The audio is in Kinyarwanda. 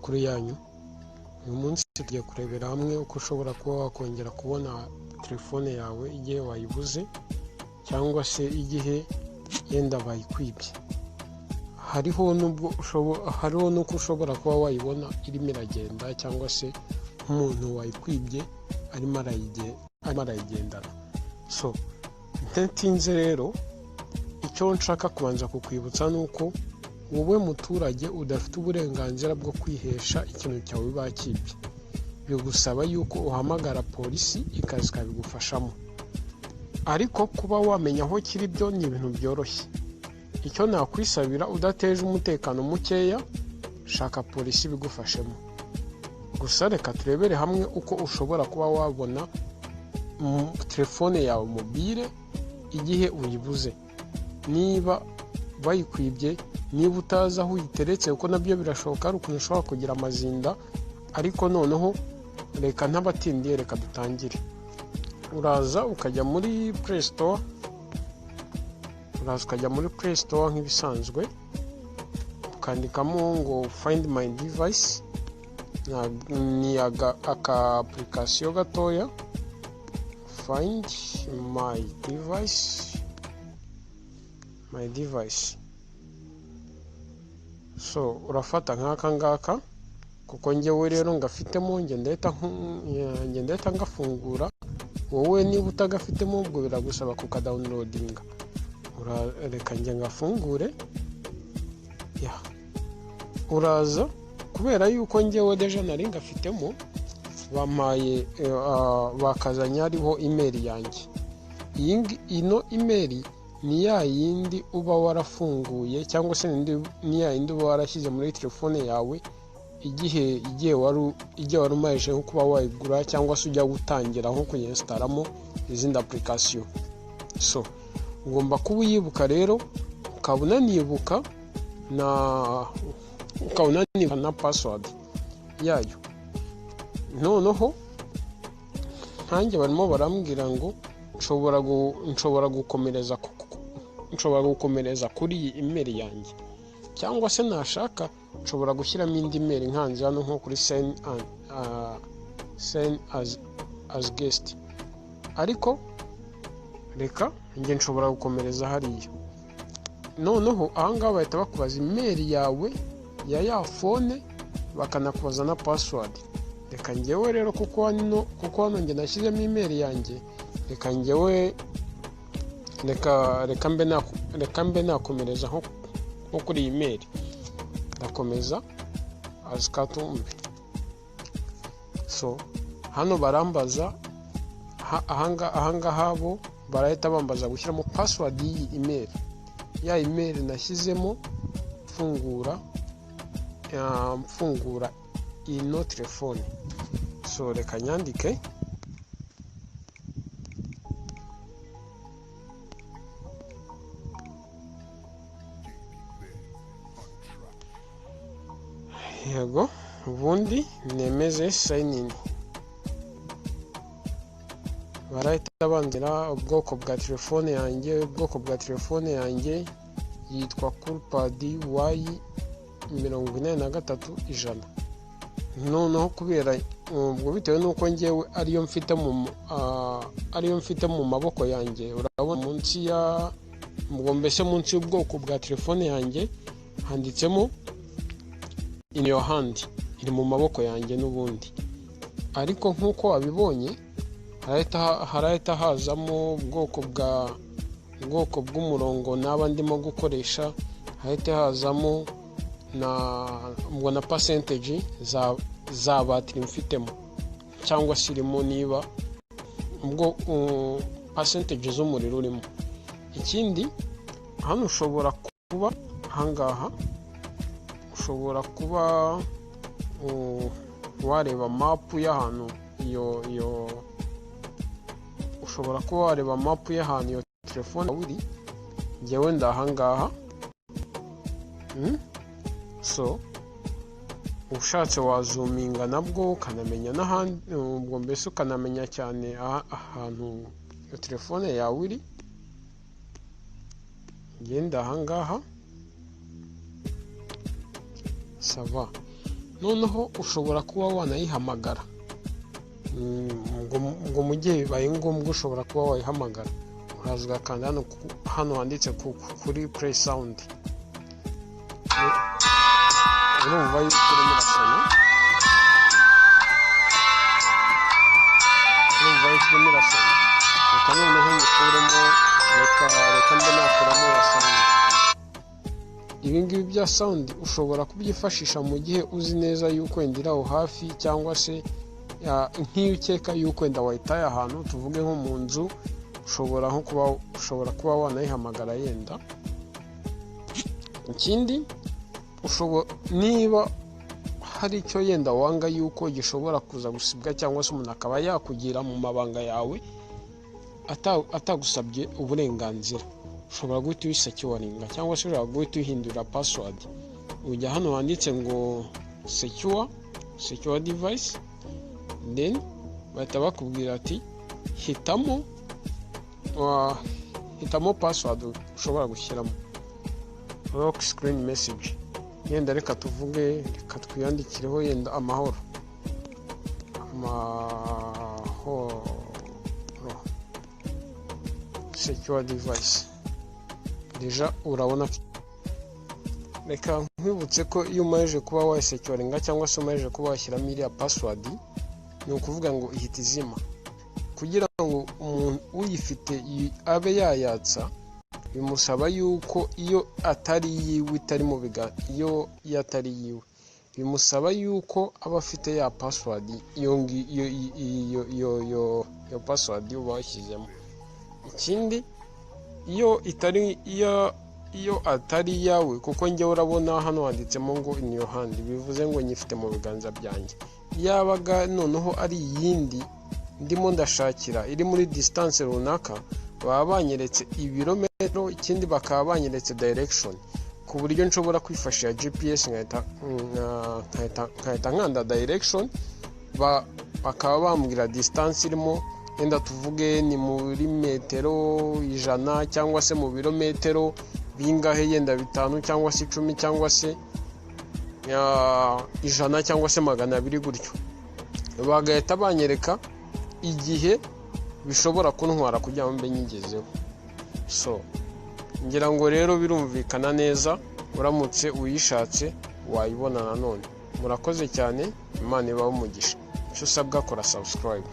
Amakuru yanyu. Uyu munsi tugiye kurebera hamwe uko ushobora kuba wakongera kubona telefone yawe igihe wayibuze cyangwa se igihe yenda bayikwibye. Hariho n'ubwo hariho n'uko ushobora kuba wayibona irimo iragenda cyangwa se nk'umuntu wayikwibye arimo arayigendana. So ntatinze rero, icyo nshaka kubanza kukwibutsa ni uko wowe muturage udafite uburenganzira bwo kwihesha ikintu cyawe bakibye. Bigusaba yuko uhamagara polisi ikaza ikabigufashamo. Ariko kuba wamenya aho kiri byo ni ibintu byoroshye. Icyo nakwisabira udateje umutekano mukeya, shaka polisi ibigufashemo. Gusa reka turebere hamwe uko ushobora kuba wabona telefone yawe mobile igihe uyibuze. Niba bayikwibye, niba utazi aho uyiteretse, kuko nabyo birashoboka hari ukuntu ushobora kugira amazinda, ariko noneho reka ntabatindiye, reka dutangire. Uraza ukajya muri Play Store, uraza ukajya muri Play Store nk'ibisanzwe, ukandikamo ngo find my device, ni aka application gatoya, find my device, my device. So urafata nk'aka ngaka, kuko njyewe rero ngafitemo, njye ndahita ngafungura. Wowe niba utagafitemo ubwo biragusaba kukadownloadinga. Reka njye ngafungure. Ya, uraza kubera yuko njyewe déjà nari ngafitemo, bampaye bakazanye hariho email yanjye. Iyi ino email ni ya yindi uba warafunguye cyangwa se ni ya yindi uba warashyize muri telefone yawe igihe wari umaze nko kuba wayigura cyangwa se ujya gutangira nko kuyinstalamo izindi application. So ugomba kuba uyibuka rero, ukaba unanibuka na password yayo. Noneho nkanjye barimo barambwira ngo nshobora gukomereza kuri iyi email yanjye, cyangwa se nashaka nshobora gushyiramo indi email nkanze hano nko kuri sign as guest, ariko reka njye nshobora gukomereza hariya. Noneho ahangaha bahita bakubaza email yawe ya phone, bakanakubaza na password. Reka njyewe rero kuko hano njye nashyizemo email yanjye, reka njyewe reka mbe nakomereza nko kuri iyi email, ndakomeza azikatumbe. So hano barambaza ahangaha bo barahita bambaza gushyiramo password y'iyi email, ya email nashyizemo mfungura ino telefone. So reka nyandike. Yego, ubundi nemeze sign in. Barahita bandira ubwoko bwa telefone yanjye. Ubwoko bwa telefone yanjye yitwa Coolpad Y 83100. Noneho kubera ubwo bitewe n'uko njyewe ariyo mfite mu maboko yanjye, urabona munsi ya ubwo mbese munsi y'ubwoko bwa telefone yanjye handitsemo in your hand, iri mu maboko yanjye n'ubundi. Ariko nk'uko wabibonye harahita hazamo ubwoko bw'umurongo naba ndimo gukoresha, hahita hazamo na percentage za batiri mfitemo cyangwa se irimo, niba ubwo percentage z'umuriro urimo. Ikindi hano ushobora kuba ahangaha ushobora kuba wareba map y'ahantu iyo ushobora kuba wareba map y'ahantu iyo telefone iri. Njyewe ndahangaha. So ushatse wazoominga nabwo ukanamenya n'ahandi, ubwo mbese ukanamenya cyane ahantu iyo telefone yawe iri. Ngenda ahangaha, ça va. Noneho ushobora kuba wanayihamagara. Ngo mu gihe bibaye ngombwa ushobora kuba wayihamagara, uraza ugakanda hano handitse kuri play sound. Urumva yuko urimo irasona, urumva yuko irimo irasona. Reka noneho nyikuremo, reka mbe nakuramo ya sound. Ibi ngibi bya sound ushobora kubyifashisha mu gihe uzi neza yuko wenda iri aho hafi, cyangwa se nk'iyo ukeka yuko wenda wayitaye ahantu, tuvuge nko mu nzu, ushobora kuba wanayihamagara yenda. Ikindi, niba hari icyo yenda wanga yuko gishobora kuza gusibwa, cyangwa se umuntu akaba yakugira mu mabanga yawe atagusabye uburenganzira, ushobora guhita uyisecuringa, cyangwa se ushobora guhita uyihindurira password. Ujya hano handitse ngo secure device, then bahita bakubwira ati hitamo password ushobora gushyiramo. Lock screen message, yenda reka tuvuge, reka twiyandikireho yenda amahoro, amahoro. Secure device, déjà urabona. Reka nkwibutse ko iyo umaze kuba wayisecuringa, cyangwa se umaze kuba washyiramo iriya password, ni ukuvuga ngo ihita izima. Kugira ngo umuntu uyifite abe yayatsa, bimusaba yuko iyo atari iyiwe, itari mu biganza, iyo atari iyiwe bimusaba yuko aba afite ya password, iyo iyo iyo iyo iyo password uba washyizemo. Ikindi, iyo itari iyo iyo atari iyawe, kuko njyewe urabona hano handitsemo ngo in your hand, bivuze ngo nyifite mu biganza byanjye. Yabaga noneho ari iyindi ndimo ndashakira iri muri distance runaka, baba banyeretse ibirometero, ikindi bakaba banyeretse direction, ku buryo nshobora kwifashisha GPS nkahita nkanda direction, bakaba bambwira distance irimo, yenda tuvuge ni muri metero 100, cyangwa se mu birometero bingahe, yenda 5 cyangwa se 10 cyangwa se 100 cyangwa se 200 gutyo. Bagahita banyereka igihe bishobora kuntwara kugira ngo mbe nyigezeho. So ngira ngo rero birumvikana neza, uramutse uyishatse wayibona nanone. Murakoze cyane, Imana ibahe umugisha. Icyo usabwa, kora subscribe.